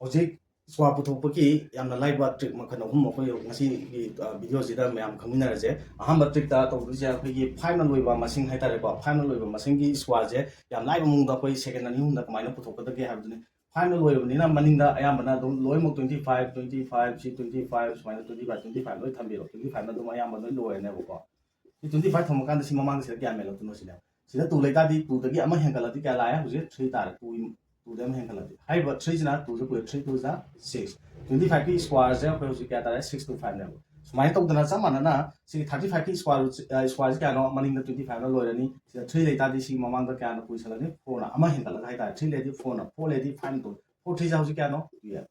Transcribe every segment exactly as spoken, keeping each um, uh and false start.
ꯍꯧꯖꯤꯛ ꯁ꯭ꯀ꯭ꯋꯥꯔ ꯄꯨꯊꯣꯛꯄꯒꯤ ꯌꯥꯝꯅ ꯂꯥꯏꯕ ꯇ꯭ꯔꯤꯛ ꯃꯈꯜ ꯑꯍꯨꯝ ꯑꯩꯈꯣꯏ ꯉꯁꯤꯒꯤ ꯚꯤꯗꯤꯑꯣꯁꯤꯗ ꯃꯌꯥꯝ ꯈꯪꯃꯤꯟꯅꯔꯁꯦ꯫ ꯑꯍꯥꯟꯕ ꯇ꯭ꯔꯤꯛꯇ ꯇꯧꯗꯣꯏꯁꯦ ꯑꯩꯈꯣꯏꯒꯤ ꯐꯥꯏꯚꯅ ꯂꯣꯏꯕ ꯃꯁꯤꯡ ꯍꯥꯏꯇꯥꯔꯦꯀꯣ, ꯐꯥꯏꯚꯅ ꯂꯣꯏꯕ ꯃꯁꯤꯡꯒꯤ ꯁ꯭ꯀ꯭ꯋꯥꯔꯁꯦ ꯌꯥꯝ ꯂꯥꯏꯕ ꯃꯑꯣꯡꯗ ꯑꯩꯈꯣꯏ ꯁꯦꯀꯦꯟ ꯑꯅꯤ ꯑꯍꯨꯝꯗ ꯀꯃꯥꯏꯅ ꯄꯨꯊꯣꯛꯀꯗꯒꯦ ꯍꯥꯏꯕꯗꯨꯅꯤ꯫ ꯐꯥꯏꯚꯅ ꯂꯣꯏꯔꯕꯅꯤꯅ ꯃꯅꯤꯡꯗ ꯑꯌꯥꯝꯕꯅ ꯑꯗꯨꯝ ꯂꯣꯏꯅꯃꯛ twenty five, twenty five, ꯁꯤ twenty five, ꯁꯨꯃꯥꯏꯅ twenty five, twenty five ꯂꯣꯏ ꯊꯝꯕꯤꯔꯣ꯫ Twenty fiveꯅ ꯑꯗꯨꯝ ꯑꯌꯥꯝꯕ ꯂꯣꯏ ꯂꯣꯏꯔꯅꯦꯕꯀꯣ꯫ ꯁꯤ twenty five ꯊꯝꯃꯀꯥꯟꯗ ꯁꯤ ꯃꯃꯥꯡꯗ ꯁꯤꯗ ꯀꯌꯥ ꯃꯦꯜꯂꯛꯇꯣꯏꯅꯣ ꯁꯤꯅꯦ꯫ ꯁꯤꯗ two ꯂꯩꯇꯥꯔꯗꯤ twoꯗꯒꯤ ꯑꯃ ꯍꯦꯟꯒꯠꯂꯗꯤ ꯀꯌꯥ ꯂꯥꯛꯑꯦ? ꯍꯧꯖꯤꯛ three ꯇꯥꯔꯦ꯫ Two, twoꯗꯒꯤ ꯑꯃ ꯍꯦꯟꯒꯠꯂꯗꯤ ꯍꯥꯏꯔꯤꯕ threeꯁꯤꯅ twoꯁꯦ ꯄꯨꯔꯦ꯫ Three two ꯖꯥ six꯫ Twenty fiveꯀꯤ ꯁ꯭ꯀ꯭ꯋꯥꯔꯁꯦ ꯑꯩꯈꯣꯏ ꯍꯧꯖꯤꯛ ꯀꯌꯥ ꯇꯥꯔꯦ? Six two five ꯅꯦꯕ꯫ ꯁꯨꯃꯥꯏꯅ ꯇꯧꯗꯅ ꯆꯞ ꯃꯥꯟꯅꯅ ꯁꯤꯒꯤ thirty fiveꯀꯤ ꯁ꯭ꯀ꯭ꯋꯥꯔ ꯁ꯭ꯀ꯭ꯋꯥꯔꯁꯦ ꯀꯌꯥꯅꯣ? ꯃꯅꯤꯡꯗ twenty fiveꯅ ꯂꯣꯏꯔꯅꯤ꯫ ꯁꯤꯗ three ꯂꯩꯇꯥꯔꯗꯤ ꯁꯤꯒꯤ ꯃꯃꯥꯡꯗ ꯀꯌꯥꯅꯣ ꯄꯨꯁꯜꯂꯅꯤ? Fourꯅ ꯑꯃ ꯍꯦꯟꯒꯠꯂꯒ ꯍꯥꯏꯇꯥꯔꯦ꯫ Three ꯂꯩꯔꯗꯤ fourꯅ, four ꯂꯩꯔꯗꯤ fiveꯅ ꯇꯧ꯫ Four three ꯖꯥ ꯍꯧꯖꯤꯛ ꯀꯌꯥꯅꯣ? Twelve꯫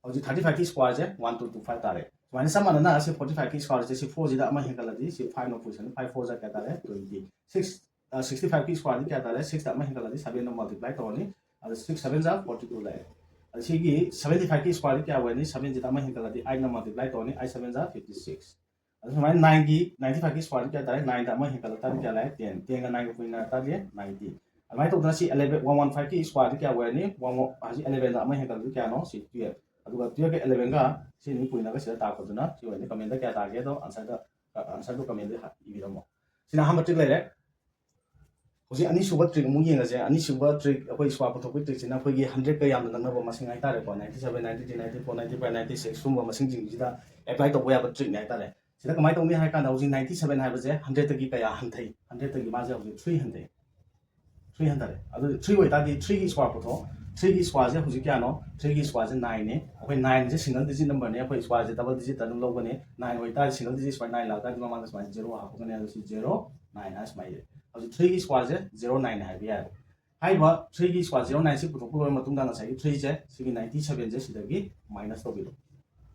ꯍꯧꯖꯤꯛ thirty fiveꯀꯤ ꯁ꯭ꯀ꯭ꯋꯥꯔꯁꯦ one two two five ꯇꯥꯔꯦ꯫ ꯁꯨꯃꯥꯏꯅ ꯆꯞ ꯃꯥꯟꯅꯅ ꯑꯁꯤ forty fiveꯀꯤ ꯁ꯭ꯀ꯭ꯋꯥꯔꯁꯦ ꯁꯤ fourꯁꯤꯗ ꯑꯃ ꯍꯦꯟꯒꯠꯂꯗꯤ ꯁꯤ fiveꯅ ꯄꯨꯁꯜꯂꯅꯤ꯫ Five four ꯖꯥ ꯀꯌꯥ ꯇꯥꯔꯦ? Twenty꯫ Six, sixty fiveꯀꯤ ꯁ꯭ꯀ꯭ꯋꯥꯔꯗꯤ ꯀꯌꯥ ꯇꯥꯔꯦ? Sixꯇ ꯑꯃ ꯍꯦꯟꯒꯠꯂꯗꯤ sevenꯅ multiply ꯇꯧꯔꯅꯤ꯫ ꯑꯗ six seven ꯖꯥ forty two ꯂꯩꯔꯦ꯫ ꯑꯗ ꯁꯤꯒꯤ seventy fiveꯀꯤ ꯁ꯭ꯀ꯭ꯋꯥꯔꯗꯤ ꯀꯌꯥ ꯑꯣꯏꯔꯅꯤ? Sevenꯁꯤꯗ ꯑꯃ ꯍꯦꯟꯒꯠꯂꯗꯤ eightꯅ multiply ꯇꯧꯔꯅꯤ꯫ Eight seven ꯖꯥ fifty six꯫ ꯑꯗ ꯁꯨꯃꯥꯏꯅ nineꯒꯤ, ninety fiveꯀꯤ ꯁ꯭ꯀ꯭ꯋꯥꯔꯗꯤ ꯀꯌꯥ ꯇꯥꯔꯦ? Nineꯗ ꯑꯃ ꯍꯦꯟꯒꯠꯂꯛ ꯇꯥꯔꯗꯤ ꯀꯌꯥ ꯂꯥꯛꯑꯦ? Ten꯫ Tenꯒ nineꯒ ꯄꯨꯟꯅ ꯇꯥꯔꯗꯤ ninety꯫ ꯑꯗꯨꯃꯥꯏꯅ ꯇꯧꯗꯅ ꯁꯤ eleven, one one fiveꯀꯤ ꯁ꯭ꯀ꯭ꯋꯥꯔꯗꯤ ꯀꯌꯥ ꯑꯣꯏꯔꯅꯤ? One, ꯍꯧꯖꯤꯛ elevenꯗ ꯑꯃ ꯍꯦꯟꯒꯠꯂꯗꯤ ꯀꯌꯥꯅꯣ? ꯁꯤ twelve꯫ ꯑꯗꯨꯒ twelveꯀ elevenꯒ ꯁꯤ ꯑꯅꯤ ꯄꯨꯟꯅꯒ ꯁꯤꯗ ꯇꯥꯛꯄꯗꯨꯅ ꯁꯤ ꯑꯣꯏꯔꯅꯤ꯫ Commentꯗ ꯀꯌꯥ ꯇꯥꯒꯦꯗꯣ answerꯗ, answerꯗꯣ commentꯗ ꯏꯕꯤꯔꯝꯃꯣ꯫ ꯁꯤꯅ ꯑꯍꯥꯟꯕ trick ꯂꯩꯔꯦ꯫ ꯍꯧꯖꯤꯛ ꯑꯅꯤꯁꯨꯕ trick ꯑꯃꯨꯛ ꯌꯦꯡꯉꯁꯦ꯫ ꯑꯅꯤꯁꯨꯕ trick, ꯑꯩꯈꯣꯏ ꯁ꯭ꯀ꯭ꯋꯥꯔ ꯄꯨꯊꯣꯛꯄꯒꯤ trickꯁꯤꯅ ꯑꯩꯈꯣꯏꯒꯤ hundredꯀ ꯌꯥꯝꯅ ꯅꯛꯅꯕ ꯃꯁꯤꯡ ꯍꯥꯏꯇꯥꯔꯦꯀꯣ, ninety seven, ninety three, ninety four, ninety five, ninety six ꯁꯨꯝꯕ ꯃꯁꯤꯡꯁꯤꯡꯁꯤꯗ apply ꯇꯧꯕ ꯌꯥꯕ trickꯅꯤ ꯍꯥꯏꯇꯥꯔꯦ꯫ ꯁꯤꯗ ꯀꯃꯥꯏꯅ ꯇꯧꯅꯤ ꯍꯥꯏ ꯀꯥꯟꯗ ꯍꯧꯖꯤꯛ ninety seven ꯍꯥꯏꯕꯁꯦ hundredꯇꯒꯤ ꯀꯌꯥ ꯍꯟꯊꯩ? Hundredꯇꯒꯤ ꯃꯥꯁꯦ ꯍꯧꯖꯤꯛ three ꯍꯟꯊꯩ꯫ Three ꯍꯟꯊꯔꯦ꯫ ꯑꯗꯨꯗꯤ three ꯑꯣꯏꯇꯥꯔꯗꯤ threeꯒꯤ ꯁ꯭ꯀ꯭ꯋꯥꯔ ꯄꯨꯊꯣꯛꯑꯣ꯫ Threeꯒꯤ ꯁ꯭ꯀ꯭ꯋꯥꯔꯁꯦ ꯍꯧꯖꯤꯛ ꯀꯌꯥꯅꯣ? Threeꯒꯤ ꯁ꯭ꯀ꯭ꯋꯥꯔꯁꯦ nineꯅꯦ꯫ ꯑꯩꯈꯣꯏ nineꯁꯦ single digit numberꯅꯦ, ꯑꯩꯈꯣꯏ ꯁ꯭ꯀ꯭ꯋꯥꯔꯁꯦ double digitꯇ ꯑꯗꯨꯝ ꯂꯧꯒꯅꯤ꯫ Nine ꯑꯣꯏꯇꯥꯔꯗꯤ single digit ꯁꯨꯃꯥꯏꯅ nine ꯂꯥꯛꯇꯥꯔꯗꯤ ꯃꯃꯥꯡꯗ ꯁꯨꯃꯥꯏꯅ zero ꯍꯥꯞꯄꯛꯀꯅꯤ꯫ ꯑꯗꯨ ꯁꯤ zero nine ꯍꯥꯏꯅ ꯁꯨꯃꯥꯏꯅ ꯏꯔꯦ꯫ ꯍꯧꯖꯤꯛ threeꯒꯤ ꯁ꯭ꯀ꯭ꯋꯥꯔꯁꯦ zero nine ꯍꯥꯏꯕ ꯌꯥꯏꯕ꯫ ꯍꯥꯏꯔꯤꯕ threeꯒꯤ ꯁ꯭ꯀ꯭ꯋꯥꯔ zero nineꯁꯤ ꯄꯨꯊꯣꯛꯄ ꯂꯣꯏꯔ ꯃꯇꯨꯡꯗ ꯉꯁꯥꯏꯒꯤ threeꯁꯦ ꯁꯤꯒꯤ ninety sevenꯁꯦ ꯁꯤꯗꯒꯤ minus ꯇꯧꯕꯤꯔꯣ꯫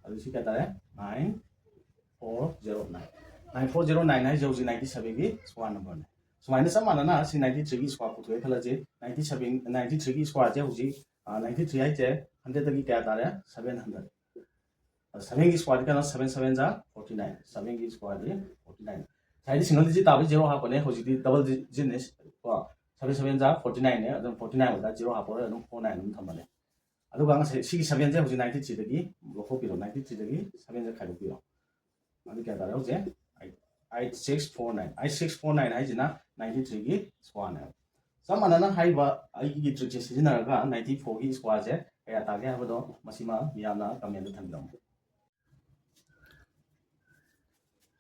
ꯑꯗꯨ ꯁꯤ ꯀꯌꯥ ꯇꯥꯔꯦ? Nine four zero nine꯫ Nine four zero nine ꯍꯥꯏꯁꯦ ꯍꯧꯖꯤꯛ ninety sevenꯒꯤ ꯁ꯭ꯀ꯭ꯋꯥꯔ numberꯅꯦ꯫ ꯁꯨꯃꯥꯏꯅ ꯆꯞ ꯃꯥꯟꯅꯅ ꯁꯤ ninety threeꯒꯤ ꯁ꯭ꯀ꯭ꯋꯥꯔ ꯄꯨꯊꯣꯛꯑꯦ ꯈꯜꯂꯁꯤ꯫ Ninety seven, ninety threeꯒꯤ ꯁ꯭ꯀ꯭ꯋꯥꯔꯁꯦ ꯍꯧꯖꯤꯛ ninety three ꯍꯥꯏꯁꯦ hundredꯇꯒꯤ ꯀꯌꯥ ꯇꯥꯔꯦ? Seven hundred꯫ Sevenꯒꯤ ꯁ꯭ꯀ꯭ꯋꯥꯔꯗꯤ ꯀꯩꯅꯣ? Seven seven ꯖꯥ forty nine꯫ Sevenꯒꯤ ꯁ꯭ꯀ꯭ꯋꯥꯔꯗꯤ forty nine꯫ ꯉꯁꯥꯏꯗꯤ single digit ꯇꯥꯕꯒꯤ zero ꯍꯥꯞꯄꯅꯦ, ꯍꯧꯖꯤꯛꯇꯤ double digitꯅꯦ ꯀꯣ꯫ Seven seven ꯖꯥ forty nineꯅꯦ꯫ ꯑꯗꯨꯝ forty nine ꯑꯣꯏꯇꯥꯔꯗꯤ zero ꯍꯥꯞꯄꯔꯣꯏ, ꯑꯗꯨꯝ four nine ꯑꯗꯨꯝ ꯊꯝꯃꯅꯤ꯫ ꯑꯗꯨꯒ ꯉꯁꯥꯏ ꯁꯤꯒꯤ ꯁꯕꯦꯟꯁꯦ ꯍꯧꯖꯤꯛ ꯅꯥꯏꯟꯇꯤ ꯊ꯭ꯔꯤꯗꯒꯤ ꯂꯧꯊꯣꯛꯄꯤꯔꯣ, ꯅꯥꯏꯟꯇꯤ ꯊ꯭ꯔꯤꯗꯒꯤ ꯁꯕꯦꯟꯁꯦ ꯈꯥꯏꯗꯣꯛꯄꯤꯔꯣ꯫ ꯑꯗꯨ ꯀꯌꯥ ꯇꯥꯔꯦ ꯍꯧꯖꯤꯛ? Eight six four nine, eight six four nine ꯍꯥꯏꯁꯤꯅ ꯅꯥꯏꯟꯇꯤ ꯊ꯭ꯔꯤꯒꯤ ꯁ꯭ꯀ꯭ꯋꯥꯔꯅꯦꯕ꯫ ꯆꯞ ꯃꯥꯟꯅꯅ ꯍꯥꯏꯔꯤꯕ ꯑꯩꯒꯤ ꯇ꯭ꯔꯤꯛꯁꯦ ꯁꯤꯖꯤꯟꯅꯔꯒ ꯅꯥꯏꯟꯇꯤ ꯐꯣꯔꯒꯤ ꯁ꯭ꯀ꯭ꯋꯥꯔꯁꯦ ꯀꯌꯥ ꯇꯥꯒꯦ ꯍꯥꯏꯕꯗꯣ ꯃꯁꯤꯃ ꯃꯤꯌꯥꯝꯅ ꯀꯃꯦꯟꯗ ꯊꯝꯕꯤꯔꯝꯃꯨ꯫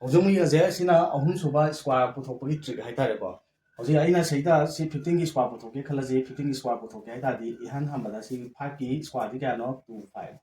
ꯍꯧꯖꯤꯛ ꯑꯃꯨꯛ ꯌꯦꯡꯉꯁꯦ, ꯁꯤꯅ ꯑꯍꯨꯝꯁꯨꯕ ꯁ꯭ꯀ꯭ꯋꯥꯔ ꯄꯨꯊꯣꯛꯄꯒꯤ ꯇ꯭ꯔꯤꯛ ꯍꯥꯏꯇꯥꯔꯦꯀꯣ꯫ ꯍꯧꯖꯤꯛ ꯑꯩꯅ ꯁꯤꯗ ꯁꯤ ꯐꯤꯐꯇꯤꯟꯒꯤ ꯁ꯭ꯀ꯭ꯋꯥꯔ ꯄꯨꯊꯣꯛꯀꯦ ꯈꯜꯂꯁꯤ, ꯐꯤꯐꯇꯤꯟꯒꯤ ꯁ꯭ꯀ꯭ꯋꯥꯔ ꯄꯨꯊꯣꯛꯀꯦ ꯍꯥꯏ ꯇꯥꯔꯗꯤ ꯏꯍꯥꯟ ꯍꯥꯟꯕꯗ ꯁꯤ ꯐꯥꯏꯚꯀꯤ ꯁ꯭ꯀ꯭ꯋꯥꯔꯗꯤ ꯀꯌꯥꯅꯣ? Two five.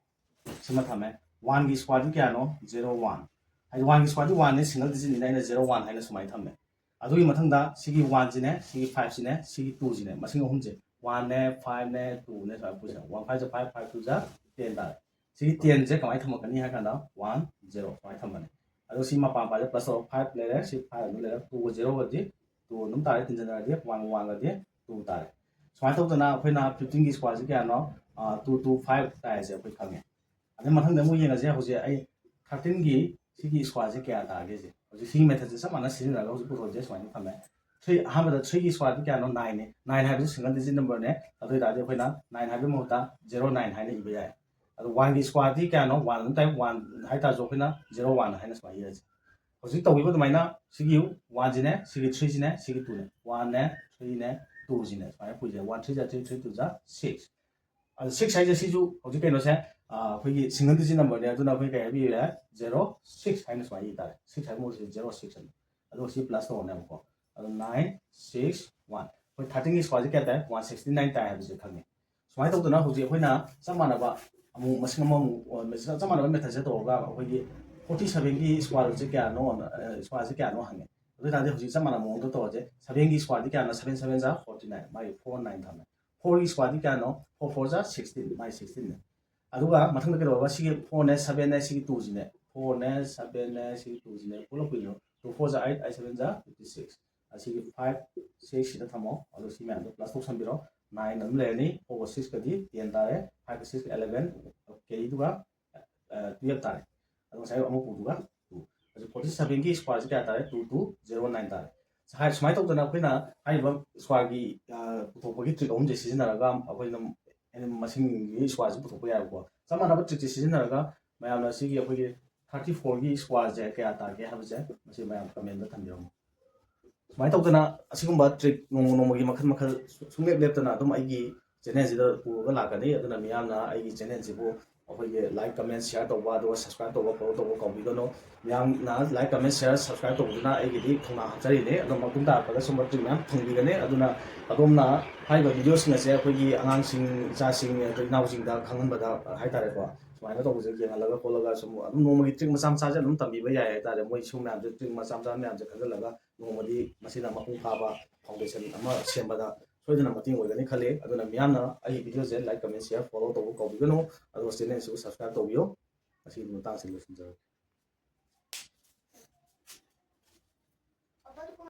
ꯁꯤꯃ ꯊꯝꯃꯦ꯫ ꯋꯥꯟꯒꯤ ꯁ꯭ꯀ꯭ꯋꯥꯔꯗꯤ ꯀꯌꯥꯅꯣ? Zero one. ꯍꯥꯏꯗꯤ ꯋꯥꯟꯒꯤ ꯁ꯭ꯀ꯭ꯋꯥꯔꯗꯤ ꯋꯥꯟꯅꯦ, ꯁꯤꯡꯒꯜ ꯗꯤꯖꯤꯠꯅꯤꯅ ꯑꯩꯅ ꯖꯦꯔꯣ ꯋꯥꯟ ꯍꯥꯏꯅ ꯁꯨꯃꯥꯏꯅ ꯊꯝꯃꯦ꯫ ꯑꯗꯨꯒꯤ ꯃꯊꯪꯗ ꯁꯤꯒꯤ ꯋꯥꯟꯁꯤꯅꯦ, ꯁꯤꯒꯤ ꯐꯥꯏꯚꯁꯤꯅꯦ, ꯁꯤꯒꯤ ꯇꯨꯁꯤꯅꯦ, ꯃꯁꯤꯡ ꯑꯍꯨꯝꯁꯦ, ꯋꯥꯟꯅꯦ, ꯐꯥꯏꯚꯅꯦ, ꯇꯨꯅꯦ, ꯁꯨꯃꯥꯏꯅ ꯄꯨꯁꯤꯅ, ꯋꯥꯟ ꯐꯥꯏꯚꯁꯦ ꯐꯥꯏꯚ, ꯐꯥꯏꯚ ꯇꯨ ꯖꯥ ꯇꯦꯟ ꯇꯥꯔꯦ꯫ ꯁꯤꯒꯤ ꯇꯦꯟꯁꯦ ꯀꯃꯥꯏꯅ ꯊꯝꯃꯛꯀꯅꯤ ꯍꯥꯏ ꯀꯥꯟꯗ ꯋꯥꯟ ꯖꯦꯔꯣ ꯁꯨꯃꯥꯏꯅ ꯊꯝꯃꯅꯤ꯫ ꯑꯗꯣ ꯁꯤ ꯃꯄꯥ ꯃꯄꯥꯁꯦ ꯄ꯭ꯂꯁ ꯇꯧꯔꯒ ꯐꯥꯏꯚ ꯂꯩꯔꯦ, ꯁꯤ ꯐꯥꯏꯚ ꯑꯗꯨꯝ ꯂꯩꯔꯦ, ꯇꯨꯒ ꯖꯦꯔꯣꯒꯗꯤ ꯇꯨ ꯑꯗꯨꯝ ꯇꯥꯔꯦ, ꯇꯤꯟꯁꯤꯟꯅꯔꯗꯤ ꯋꯥꯟꯒ ꯋꯥꯟꯒꯗꯤ ꯇꯨ ꯇꯥꯔꯦ꯫ ꯁꯨꯃꯥꯏꯅ ꯇꯧꯗꯅ ꯑꯩꯈꯣꯏꯅ ꯐꯤꯐꯇꯤꯟꯒꯤ ꯁ꯭ꯀ꯭ꯋꯥꯔꯁꯤ ꯀꯌꯥꯅꯣ? ꯇꯨ ꯇꯨ ꯐꯥꯏꯚ ꯇꯥꯏꯁꯦ ꯑꯩꯈꯣꯏ ꯈꯪꯉꯦ꯫ ꯑꯗꯩ ꯃꯊꯪꯗ ꯑꯃꯨꯛ ꯌꯦꯡꯉꯁꯦ, ꯍꯧꯖꯤꯛ ꯑꯩ ꯊꯥꯔꯇꯤꯟꯒꯤ ꯁꯤꯒꯤ ꯁ꯭ꯀ꯭ꯋꯥꯔꯁꯦ ꯀꯌꯥ ꯇꯥꯒꯦꯁꯦ꯫ ꯍꯧꯖꯤꯛ ꯁꯤꯒꯤ ꯃꯦꯊꯠꯁꯦ ꯆꯞ ꯃꯥꯟꯅ ꯁꯤꯖꯤꯟꯅꯔꯒ ꯍꯧꯖꯤꯛ ꯄꯨꯊꯣꯛꯑꯁꯦ꯫ ꯁꯨꯃꯥꯏꯅ ꯊꯝꯃꯦ꯫ ꯊ꯭ꯔꯤ, ꯑꯍꯥꯟꯕꯗ ꯊ꯭ꯔꯤꯒꯤ ꯁ꯭ꯀ꯭ꯋꯥꯔꯗꯤ ꯀꯌꯥꯅꯣ? ꯅꯥꯏꯟꯅꯦ꯫ ꯅꯥꯏꯟ ꯍꯥꯏꯕꯁꯤ ꯁꯤꯡꯒꯜ ꯗꯤꯖꯤꯠ ꯅꯝꯕꯔꯅꯦ꯫ ꯑꯗꯨ ꯑꯣꯏ ꯇꯥꯔꯗꯤ ꯑꯩꯈꯣꯏꯅ ꯅꯥꯏꯟ ꯍꯥꯏꯕꯒꯤ ꯃꯍꯨꯠꯇ ꯖꯦꯔꯣ ꯅꯥꯏꯟ ꯍꯥꯏꯅ ꯏꯕ ꯌꯥꯏ꯫ ꯑꯗꯣ ꯋꯥꯟꯒꯤ ꯁ꯭ꯀ꯭ꯋꯥꯔꯗꯤ ꯀꯌꯥꯅꯣ? ꯋꯥꯟ ꯑꯗꯨꯝ ꯇꯥꯏ, ꯋꯥꯟ ꯍꯥꯏ ꯇꯥꯔꯁꯨ ꯑꯩꯈꯣꯏꯅ ꯖꯦꯔꯣ ꯋꯥꯟ ꯍꯥꯏꯅ ꯁꯨꯃꯥꯏꯅ ꯏꯔꯁꯦ꯫ ꯍꯧꯖꯤꯛ ꯇꯧꯈꯤꯕ ꯑꯗꯨꯃꯥꯏꯅ ꯁꯤꯒꯤ ꯋꯥꯟꯁꯤꯅꯦ, ꯁꯤꯒꯤ ꯊ꯭ꯔꯤꯁꯤꯅꯦ, ꯁꯤꯒꯤ ꯇꯨꯅꯦ꯫ ꯋꯥꯟꯅꯦ, ꯊ꯭ꯔꯤꯅꯦ, ꯇꯨꯁꯤꯅꯦ꯫ ꯁꯨꯃꯥꯏꯅ ꯄꯨꯏꯁꯦ꯫ ꯋꯥꯟ ꯊ꯭ꯔꯤ ꯖꯥ ꯊ꯭ꯔꯤ, ꯊ꯭ꯔꯤ ꯇꯨ ꯖꯥ ꯁꯤꯛꯁ꯫ ꯑꯗꯣ ꯁꯤꯛꯁ ꯍꯥꯏꯁꯦ ꯁꯤꯁꯨ ꯍꯧꯖꯤꯛ ꯀꯩꯅꯣꯁꯦ, ꯑ, ꯑꯩꯈꯣꯏꯒꯤ ꯁꯤꯡꯒꯜ ꯗꯤꯖꯤꯠ ꯅꯝꯕꯔꯅꯦ꯫ ꯑꯗꯨꯅ ꯑꯩꯈꯣꯏ ꯀꯩ ꯍꯥꯏꯕꯤꯔꯦ? ꯖꯦꯔꯣ ꯁꯤꯛꯁ ꯍꯥꯏꯅ ꯁꯨꯃꯥꯏꯅ ꯏ ꯇꯥꯔꯦ꯫ ꯁꯤꯛꯁ ꯍꯥꯏꯕ ꯃꯍꯨꯠꯁꯤꯗ ꯖꯦꯔꯣ ꯁꯤꯛꯁ ꯍꯥꯏꯅ꯫ ꯑꯗꯣ ꯁꯤ ꯄ꯭ꯂꯁ ꯇꯧꯔꯅꯦꯕꯀꯣ꯫ ꯑꯗꯣ ꯅꯥꯏꯟ ꯁꯤꯛꯁ ꯋꯥꯟ꯫ ꯑꯩꯈꯣꯏ ꯊꯥꯔꯇꯤꯟꯒꯤ ꯁ꯭ꯀ꯭ꯋꯥꯔꯁꯦ ꯀꯌꯥ ꯇꯥꯏ? ꯋꯥꯟ ꯁꯤꯛꯁꯇꯤ ꯅꯥꯏꯟ ꯇꯥꯏ ꯍꯥꯏꯕꯁꯦ ꯈꯪꯉꯦ꯫ ꯁꯨꯃꯥꯏꯅ ꯇꯧꯗꯅ ꯍꯧꯖꯤꯛ ꯑꯩꯈꯣꯏꯅ ꯆꯞ ꯃꯥꯟꯅꯕ ꯑꯃꯨꯛ ꯃꯁꯤꯡ ꯑꯃꯃꯨꯛ, ꯑ, ꯆꯞ ꯃꯥꯟꯅꯕ ꯃꯦꯊꯠꯁꯦ ꯇꯧꯔꯒ ꯑꯩꯈꯣꯏꯒꯤ ꯐꯣꯔꯇꯤ ꯁꯕꯦꯟꯒꯤ ꯁ꯭ꯀ꯭ꯋꯥꯔ ꯔꯨꯠꯁꯦ ꯀꯌꯥꯅꯣ, ꯑ, ꯁ꯭ꯀ꯭ꯋꯥꯔꯁꯦ ꯀꯌꯥꯅꯣ ꯍꯪꯉꯦ꯫ ꯑꯗꯨ ꯑꯣꯏ ꯇꯥꯔꯗꯤ ꯍꯧꯖꯤꯛ ꯆꯞ ꯃꯥꯟꯅꯕ ꯃꯑꯣꯡꯗ ꯇꯧꯔꯁꯦ꯫ ꯁꯕꯦꯟꯒꯤ ꯁ꯭ꯀ꯭ꯋꯥꯔꯗꯤ ꯀꯌꯥꯅꯣ? ꯁꯕꯦꯟ ꯁꯕꯦꯟ ꯖꯥ ꯐꯣꯔꯇꯤ ꯅꯥꯏꯟ, ꯃꯥꯒꯤ ꯐꯣꯔ ꯅꯥꯏꯟ ꯊꯝꯃꯦ꯫ ꯐꯣꯔꯒꯤ ꯁ꯭ꯀ꯭ꯋꯥꯔꯗꯤ ꯀꯌꯥꯅꯣ? ꯐꯣꯔ ꯐꯣꯔ ꯖꯥ ꯁꯤꯛꯁꯇꯤꯟ, ꯃꯥꯒꯤ ꯁꯤꯛꯁꯇꯤꯟꯅꯦ꯫ ꯑꯗꯨꯒ ꯃꯊꯪꯗ ꯀꯩꯗꯧꯔꯕ? ꯁꯤꯒꯤ ꯐꯣꯔꯅꯦ, ꯁꯕꯦꯟꯅꯦ, ꯁꯤꯒꯤ ꯇꯨꯁꯤꯅꯦ, ꯐꯣꯔꯅꯦ, ꯁꯕꯦꯟꯅꯦ, ꯁꯤꯒꯤ ꯇꯨꯁꯤꯅꯦ, ꯄꯨꯂꯞ ꯄꯨꯏꯅꯣ? ꯇꯨ ꯐꯣꯔ ꯖꯥ ꯑꯩꯠ, ꯑꯩꯠ ꯁꯕꯦꯟ ꯖꯥ ꯐꯤꯐꯇꯤ ꯁꯤꯛꯁ꯫ ꯑꯁꯤꯒꯤ ꯐꯥꯏꯚ ꯁꯤꯛꯁ ꯁꯤꯗ ꯊꯝꯃꯣ꯫ ꯑꯗꯣ ꯁꯤ ꯃꯌꯥꯝꯗꯣ ꯄ꯭ꯂꯁ ꯇꯧꯁꯟꯕꯤꯔꯣ꯫ ꯅꯥꯏꯟ ꯑꯗꯨꯝ ꯂꯩꯔꯅꯤ꯫ ꯐꯣꯔꯒ ꯁꯤꯛꯁꯀꯗꯤ ꯇꯦꯟ ꯇꯥꯔꯦ꯫ ꯐꯥꯏꯚꯀ ꯁꯤꯛꯁꯀ ꯑꯦꯂꯦꯚꯦꯟ꯫ ꯀꯦꯔꯤꯗꯨꯒ, ꯑ, ꯇꯨꯌꯦꯜꯞ ꯇꯥꯔꯦ꯫ ꯑꯗꯣ ꯉꯁꯥꯏ ꯑꯃ ꯄꯨꯗꯨꯒ ꯇꯨ꯫ ꯑꯗꯨ ꯐꯣꯔꯇꯤ ꯁꯕꯦꯟꯒꯤ ꯁ꯭ꯀ꯭ꯋꯥꯔꯁꯤ ꯀꯌꯥ ꯇꯥꯔꯦ? ꯇꯨ ꯇꯨ ꯖꯦꯔꯣ ꯅꯥꯏꯟ ꯇꯥꯔꯦ꯫ ꯍꯥꯏ-, ꯁꯨꯃꯥꯏꯅ ꯇꯧꯗꯅ ꯑꯩꯈꯣꯏꯅ ꯍꯥꯏꯔꯤꯕ ꯁ꯭ꯀ꯭ꯋꯥꯔꯒꯤ, ꯑ, ꯄꯨꯊꯣꯛꯄꯒꯤ ꯇ꯭ꯔꯤꯛ ꯑꯍꯨꯝꯁꯦ ꯁꯤꯖꯤꯟꯅꯔꯒ ꯑꯩꯈꯣꯏꯅ ꯍꯦꯟꯅ ꯃꯁꯤꯡꯒꯤ ꯁ꯭ꯀ꯭ꯋꯥꯔꯁꯦ ꯄꯨꯊꯣꯛꯄ ꯌꯥꯏꯕꯀꯣ꯫ ꯆꯞ ꯃꯥꯟꯅꯕ ꯇ꯭ꯔꯤꯛꯁꯦ ꯁꯤꯖꯤꯟꯅꯔꯒ ꯃꯌꯥꯝꯅ ꯁꯤꯒꯤ ꯑꯩꯈꯣꯏꯒꯤ ꯊꯥꯔꯇꯤ ꯐꯣꯔꯒꯤ ꯁ꯭ꯀ꯭ꯋꯥꯔꯁꯦ ꯀꯌꯥ ꯇꯥꯒꯦ ꯍꯥꯏꯕꯁꯦ ꯃꯁꯤ ꯃꯌꯥꯝ ꯀꯃꯦꯟꯗ ꯊꯝꯕꯤꯔꯝꯃꯣ꯫ ꯁꯨꯃꯥꯏꯅ ꯇꯧꯗꯅ ꯑꯁꯤꯒꯨꯝꯕ ꯇ꯭ꯔꯤꯛ ꯅꯣꯡꯃ ꯅꯣꯡꯃꯒꯤ ꯃꯈꯜ ꯃꯈꯜ ꯁꯨꯡꯂꯦꯞ ꯂꯦꯞꯇꯅ ꯑꯗꯨꯝ ꯑꯩꯒꯤ ꯆꯦꯅꯦꯜꯁꯤꯗ ꯄꯨꯔꯒ ꯂꯥꯛꯀꯅꯤ꯫ ꯑꯗꯨꯅ ꯃꯤꯌꯥꯝꯅ ꯑꯩꯒꯤ ꯆꯦꯅꯦꯜꯁꯤꯕꯨ ꯑꯩꯈꯣꯏꯒꯤ ꯂꯥꯏꯛ, ꯀꯃꯦꯟ, ꯁꯤꯌꯥꯔ ꯇꯧꯕ, ꯑꯗꯨꯒ ꯁꯕꯁꯀ꯭ꯔꯥꯏꯕ ꯇꯧꯕ, ꯐꯣꯂꯣ ꯇꯧꯕ ꯀꯥꯎꯕꯤꯒꯅꯨ꯫ ꯃꯤꯌꯥꯝꯅ ꯂꯥꯏꯛ, ꯀꯃꯦꯟ, ꯁꯤꯌꯥꯔ, ꯁꯕꯁꯀ꯭ꯔꯥꯏꯕ ꯇꯧꯕꯗꯨꯅ ꯑꯩꯒꯤꯗꯤ ꯊꯧꯅꯥ ꯍꯥꯞꯆꯔꯤꯅꯦ꯫ ꯑꯗꯣ ꯃꯇꯨꯡ ꯇꯥꯔꯛꯄꯗ ꯁꯨꯝꯕ ꯇ꯭ꯔꯤꯛ ꯃꯌꯥꯝ ꯐꯪꯕꯤꯒꯅꯤ꯫ ꯑꯗꯨꯅ ꯑꯗꯣꯝꯅ ꯍꯥꯏꯔꯤꯕ ꯚꯤꯗꯤꯑꯣꯁꯤꯡ ꯑꯁꯦ ꯑꯩꯈꯣꯏꯒꯤ ꯑꯉꯥꯡꯁꯤꯡ, ꯏꯆꯥꯁꯤꯡ, ꯑꯩꯈꯣꯏ ꯏꯅꯥꯎꯁꯤꯡꯗ ꯈꯪꯍꯟꯕꯗ ꯍꯥꯏꯇꯥꯔꯦꯀꯣ, ꯁꯨꯃꯥꯏꯅ ꯇꯧꯕꯁꯦ ꯌꯦꯡꯍꯜꯂꯒ ꯈꯣꯠꯂꯒ ꯁꯨꯝ ꯑꯗꯨꯝ ꯅꯣꯡꯃꯒꯤ ꯇ꯭ꯔꯤꯛ ꯃꯆꯥ ꯃꯆꯥꯁꯦ ꯑꯗꯨꯝ ꯇꯝꯕꯤꯕ ꯌꯥꯏ ꯍꯥꯏꯇꯥꯔꯦ꯫ ꯃꯣꯏ ꯁꯨꯝ ꯃꯌꯥꯝꯁꯦ, ꯇ꯭ꯔꯤꯛ ꯃꯆꯥ ꯃꯆꯥ ꯃꯌꯥꯝꯁꯦ ꯈꯟꯖꯜꯂꯒ ꯅꯣꯡꯃꯗꯤ ꯃꯁꯤꯅ ꯃꯄꯨꯡ ꯐꯥꯕ ꯐꯥꯎꯟꯗꯦꯁꯟ ꯑꯃ ꯁꯦꯝꯕꯗ ꯁꯣꯏꯗꯅ ꯃꯇꯦꯡ ꯑꯣꯏꯒꯅꯤ ꯈꯜꯂꯤ꯫ ꯑꯗꯨꯅ ꯃꯤꯌꯥꯝꯅ ꯑꯩꯒꯤ ꯚꯤꯗꯤꯑꯣꯁꯦ ꯂꯥꯏꯛ, ꯀꯃꯦꯟ, ꯁꯤꯌꯥꯔ, ꯐꯣꯂꯣ ꯇꯧꯕ ꯀꯥꯎꯕꯤꯒꯅꯨ꯫ ꯑꯗꯨꯒ ꯆꯦꯅꯦꯜꯁꯤꯕꯨ ꯁꯕꯁꯀ꯭ꯔꯥꯏꯕ ꯇꯧꯕꯤꯌꯨ꯫ ꯉꯁꯤꯒꯤ ꯃꯇꯥꯡꯁꯤꯗ ꯂꯣꯏꯁꯤꯟꯖꯔꯒꯦ꯫